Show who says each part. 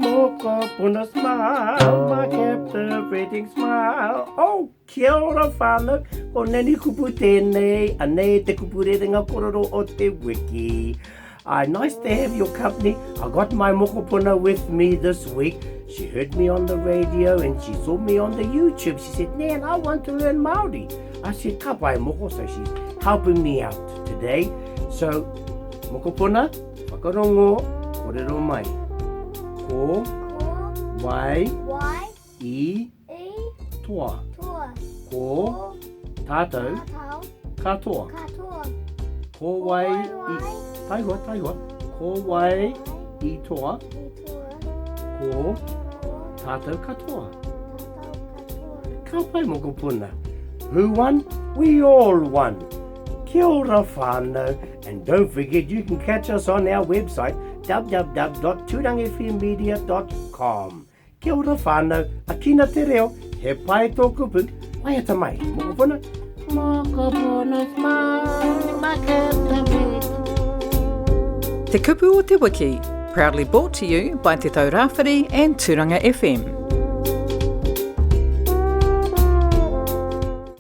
Speaker 1: Mokopuna smile, my captivating smile. Oh, kia ora whānau, ko Nanny Kupu tēnei, anei te kupu rerenga korero o te wiki. Ai, nice to have your company. I got my mokopuna with me this week. She heard me on the radio and she saw me on the YouTube. She said, Nan, I want to learn Māori. I said, ka pai moko, so she's helping me out today. So, mokopuna, whakarongo, kōrero mai. Ko, wai,
Speaker 2: Wai,
Speaker 1: i,
Speaker 2: i,
Speaker 1: toa.
Speaker 2: toa.
Speaker 1: Ko, tātou,
Speaker 2: Tātou,
Speaker 1: katoa.
Speaker 2: katoa.
Speaker 1: Ko wai i... Taihoa, taihoa. Ko wai i toa.
Speaker 2: I toa.
Speaker 1: Ko tātou katoa.
Speaker 2: Tātou katoa.
Speaker 1: Ka pai mokopuna. Who won? We all won. Kia ora whānau. And don't forget you can catch us on our website www.turangefmedia.com. Kia ora whānau, akina te reo, he pai tō kupu, waiata mai, mokopuna. Mokopuna smile, my captivate.
Speaker 3: Te Kupu o te Wiki, proudly brought to you by Te Taurawhiri and Turanga FM.